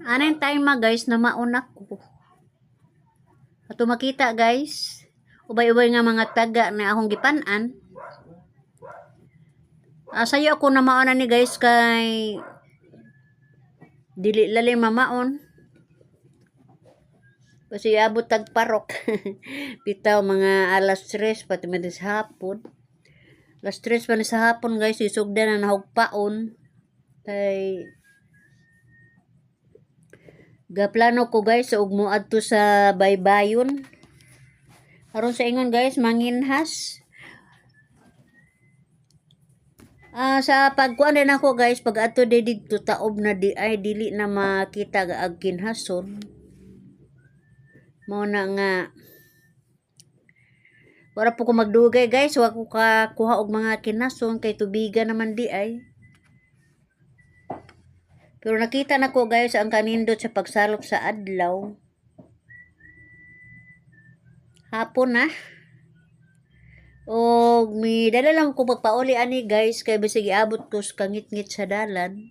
Anong time ma, guys, na mauna ko. Ato makita, guys, ubay-ubay nga mga taga na akong gipanan. Ah, sayo ako na mauna ni, guys, kay dili lalim mamaon. Kasi abot tag parok. Bitaw mga alas 3 pati man sa hapon. Alas 3 pa ni sa hapon, guys, isugda na nahugpaon. Kay gaplano ko, guys, og moadto sa baybayon. Aron sa ingon, guys, manginhas. Ah, sa pagkuan din ako, guys, pag adto di didto taob na di ay dili na makita ag kinhason. Mao na nga wala po ko magdugay, guys, wa ko kakuha og mga kinason kay tubigan naman di ay. Pero nakita na ko, guys, ang kanindot sa pagsalop sa adlaw. Hapon na. Og mi dala lang ko pagpauli ani, guys, kay bisag iabot ko sa kangitngit sa dalan.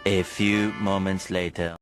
A few moments later.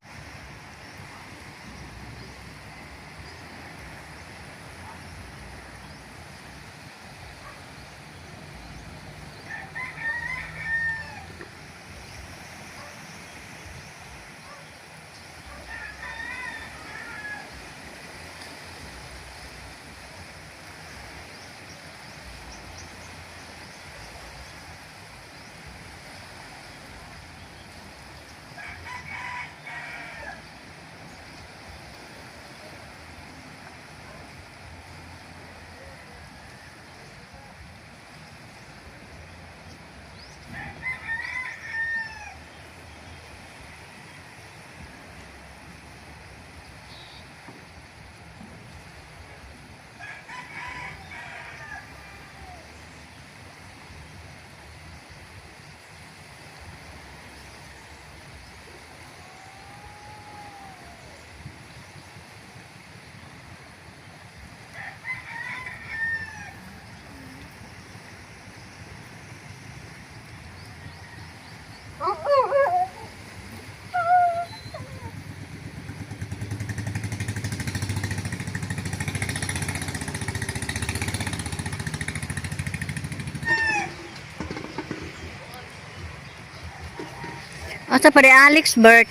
Asa pa di Alex Bert?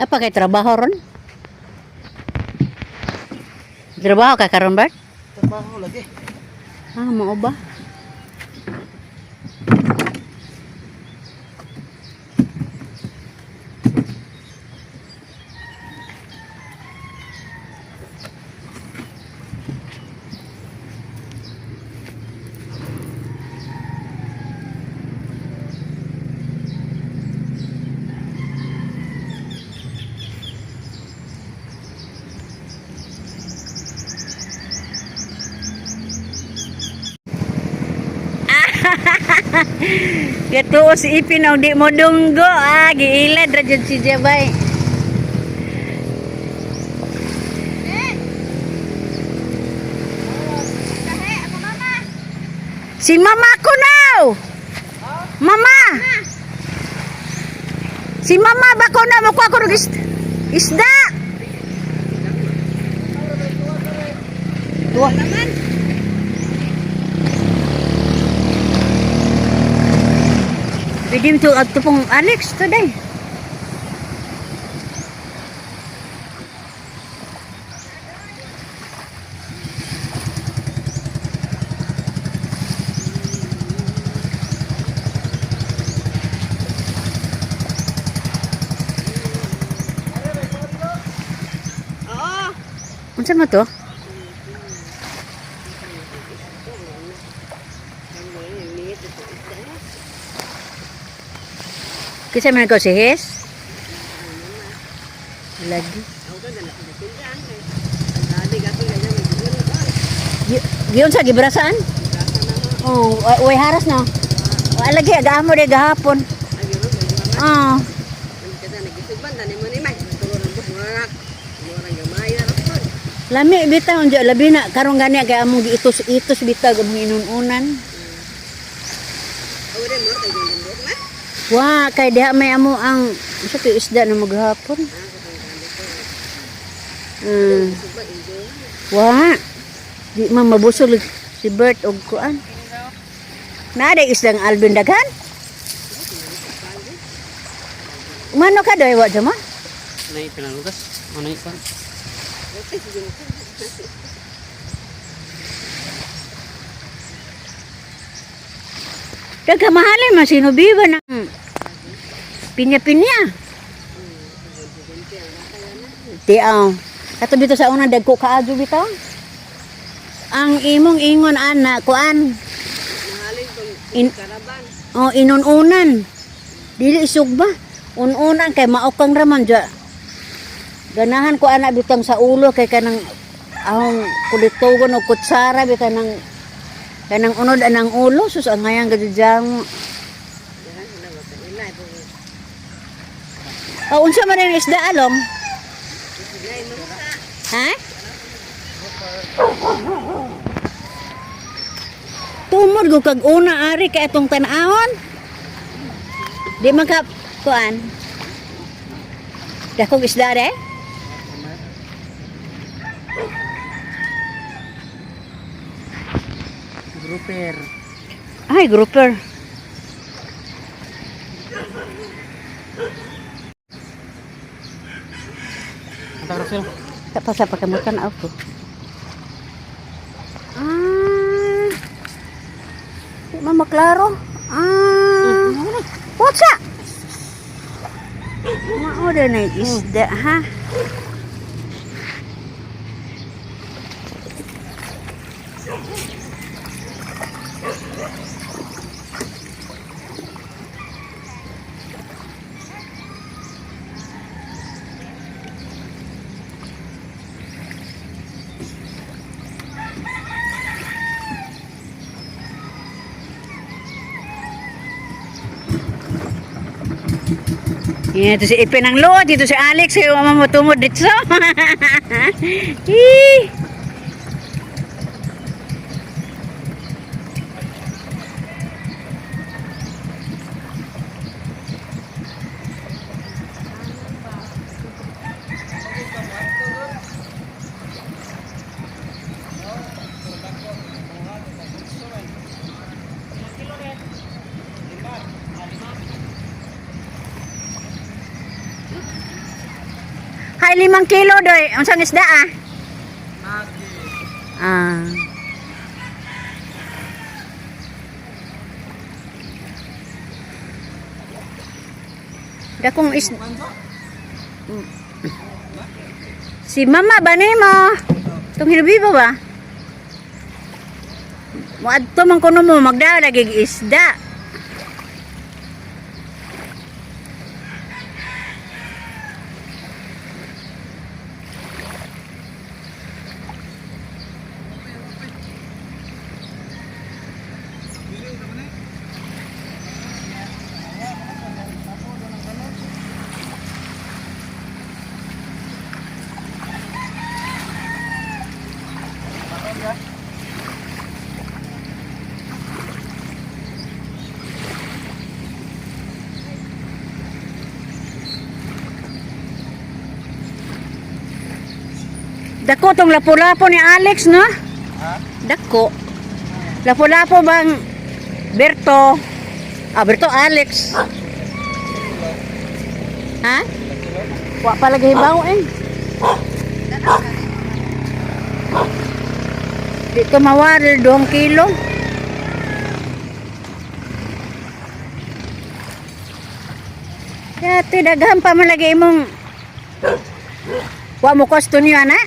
Apa kay trabaho ron? Trabaho ka karon, Bert? Trabaho lagi. Ah, mao ba? Gatuo si Ipin og di mo dunggo. Ah, giilad ra jud si Jabay. Si mama ko now. Mama. Si mama ba ko na mo ko isda. Tuwa naman. Pwede mo to pong Alex today. Unsa mo to? Kinsa man ko si Hes? Lagi. Giyon sa gibrasan? Oh, way haras na. Wa lagi agamo de gahapon. Oh. Lami bitaw unja labi na karon gani kay among giitos-itos bitaw among inununan. Wa kay diha may amo ang sa to isda na maghapon. Wa. Di man mabusog si Bert og kuan. Naa day isdang Alvin daghan? Mano ka doy wa jama? Nay pinalugas. Ano pa? Dagkamahalin man sinubiba ng pinya-pinya. Tiaw. Kato bitaw sa una dagko kaadyo bitaw. Ang imong ingon ana kuan. In, oh, inununan. Dili isugba. Ununan kay maokang raman dya. Ganahan ko ana bitang sa ulo kay kanang ahong kulitogon o kutsara bitang ng kanang unod anang ulo sus ang ngayang gadyang. Oh, unsa man ang isda along? Ha? Tumod ko kag una ari kay atong tan-awon. Di man ka kuan. Dakong isda re? Grouper. Ay, grouper. Ang Russell. Tapos sa pagkamutan ako. Ah. Di man maklaro. Ah. What's up? Mao na yung isda, ha? Yan, ito si Ipin ang load. Dito si Alex. Kayo mo tumod dito. Hee! Hay, 5 kilo doy. Unsang isda ah? Ah. Dakong is Si mama ba nimo? Tong hinubibo ba? Muadto man kuno mo magdala lagi isda. Dako tong lapu-lapu ni Alex, no? Dako. Lapu-lapu bang Berto? Ah, Berto Alex. Ha? Wa pa lagi hibaw eh. Dito mawar 2 kilo. Dati daghan pa man lagi imong wa mo kosto niyo ana.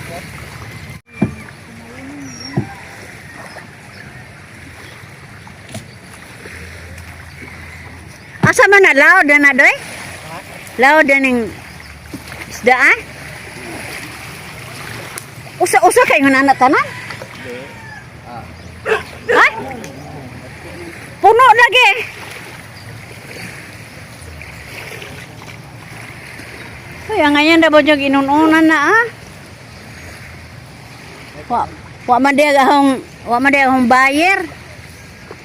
Asa man na laod na doy? Laod na ning isda ah? Usa-usa kay nga anak tanan? Ha? Puno lagi. Uy, ang ngayon dapat yung inununan na ah. Wa man di akong wa man di akong buyer.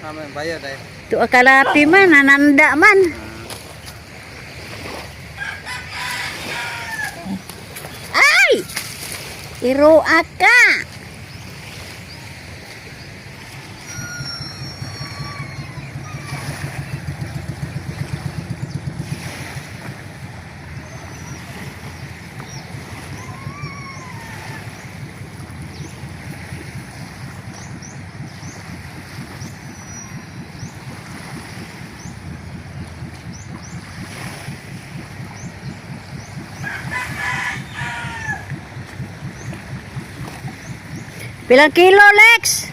Tama, bayar dahil. Tuwa kalapi man, nananda man. Ay! Iroa ka! Pilang kilo, Lex?